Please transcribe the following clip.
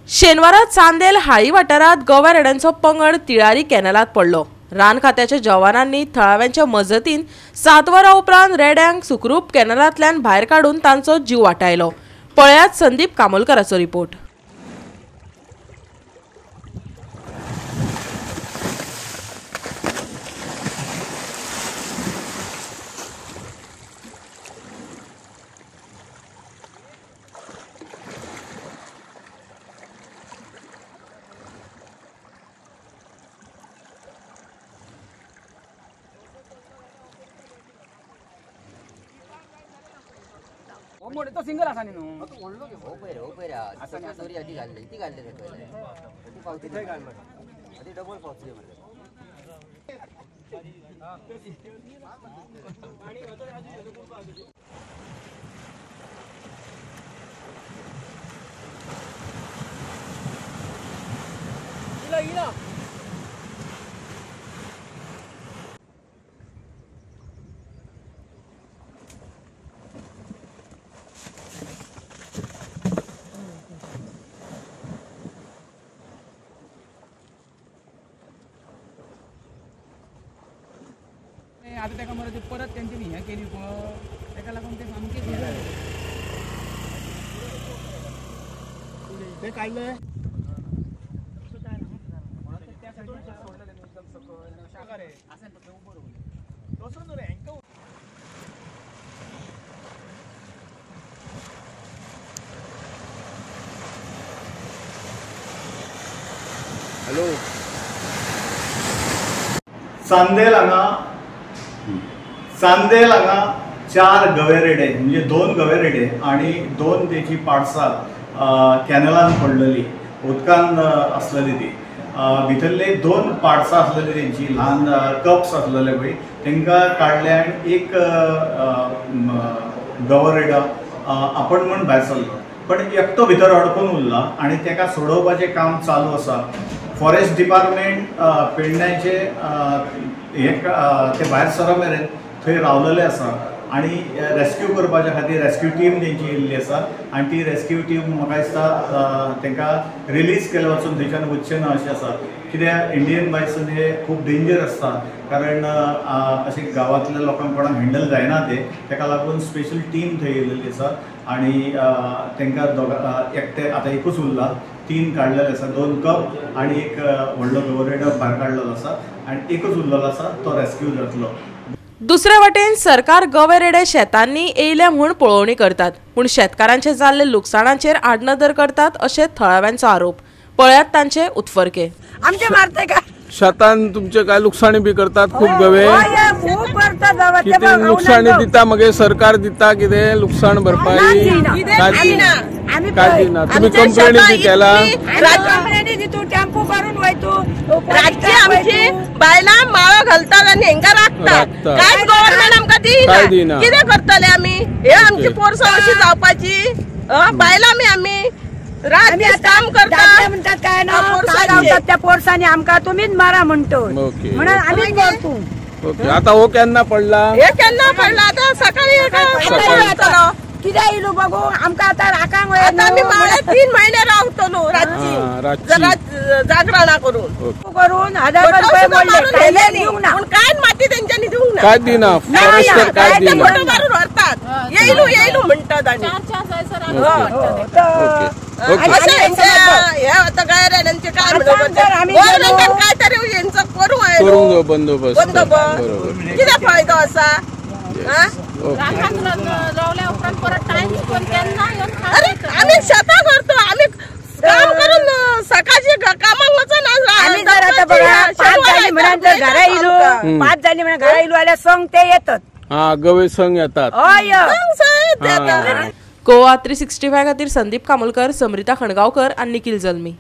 शेनवारा चांदेल हाळी वाठारांत गव्या रेड्यांचो पंगड तिळारी कॅनलांत पडलो. रान खात्याच्या जवानांनी थळाव्यांच्या मजतीन 7 वरां उपरांत रेड्यांक सुखरूप कॅनलांतल्यान भायर काडून तांचो जीव वाटायलो. पळयात संदीप कामोलकराचो रिपोर्ट. तो सिंगल आसा न्ही न्हू दोरी आधी घालली ती घालली ती पावती आधी डबल पावतली आता ताका मरे परत तेंच्यांनी हें केली पळय ताका लागून ते सामकें ते काडले हॅलो चांदेल हांगा चांदेल हांगा 4 गवे रेडे म्हणजे 2 गवे रेडे आणि 2 तेची पाडसां कॅनलान पडलेली उदकान आसलेली ती भितरले 2 पाडसां आसलेली तेंची ल्हान कप्स आसलेले पळय तांकां काडले आनी एक गवो रेडो आपण म्हण भायर सरलो पण एकटो भितर अडकून उरला आनी ताका सोडोवपाचें काम चालू आसा. फॉरेस्ट डिपार्टमेंट पेडण्याचे हे ते भायर सर मेरेन थंय रावलेले आसा आनी रेस्क्यू करपाच्या खातीर रेस्क्यू टीम तेंची येयल्ली आसा आनी ती रेस्क्यू टीम म्हाका दिसता तांकां रिलीज केले वचून थंयच्यान वचचें ना अशें आसा. कित्याक इंडियन बायसन हे खूब डेंजर आसता कारण अशें गांवांतल्या लोकांक कोणाक हँडल जायना ते ताका लागून स्पेशल टीम थंय येयलेली आसा आनी तांकां दोगां एकटे आतां एकूच उरला 3 काडलेले आसा 2 कप आनी एक व्हडलो गवो रेडो भायर काडलेलो आसा आनी एकूच उरलेलो आसा तो रेस्क्यू जातलो. दुसरे वटेन सरकार गवे रेडे शेतांनी येयले म्हूण पळोवणी करतात पूण शेतकारांचे जाल्ले लुकसाणाचेर आडनदर करतात अशें थळाव्यांचो आरोप. पळयात तांचे उत्फर्के. आमचे मारते का शेतान तुमचे काय लुकसाणी बी करतात खूब गवे कितें लुकसाणी दिता मगे सरकार दिता कितें लुकसाण भरपाई काय दिना तुम्ही कंप्लेनी बी केला टेम्पो करून वयतो रातची आमची बायलां माळो घालतात आनी हेंका राखतात कांयच गव्हर्मेंट आमकां दिना कितें करतले आमी हे आमची पोरसां अशी जावपाची बायलां मी आमी रात दीस काम करता म्हणतात काय ना त्या पोरसांनी आमकां तुमीच मारा म्हणतो म्हणून आमीच मरतू. आता हो केन्ना पडला हे केन्ना पडला आता सकाळी कित्याक येयलो बघू आमकां आतां राखांक आतां आमी माळे 3 महिने रावतलो रातची जागरणा करून करून 1000 रुपये मोडले दिवंक ना पूण कांयच माती तेंच्यांनी दिवंक ना काय दिना फॉरेस्टर काय दिना फोटो मारून व्हरतात येयलो येयलो म्हणटात आनी अशें हे आतां गायरांचे काय म्हणून काय तरी हेंचो करूं बंदोबस्त कितें फायदो आसा. अरे आमी शेतां करतो आमी काम करून सकाळची कामाक वचना आमी जर आतां बघा 5 जाली म्हणून जर घरा येयलो 5 जाली म्हणून घरा येयलो जाल्यार संग ते येतात हा गवे संग येतात हय. गोवा 365 खातीर संदीप कामोलकर, समृता खणगांवकर आनी निखिल जल्मी.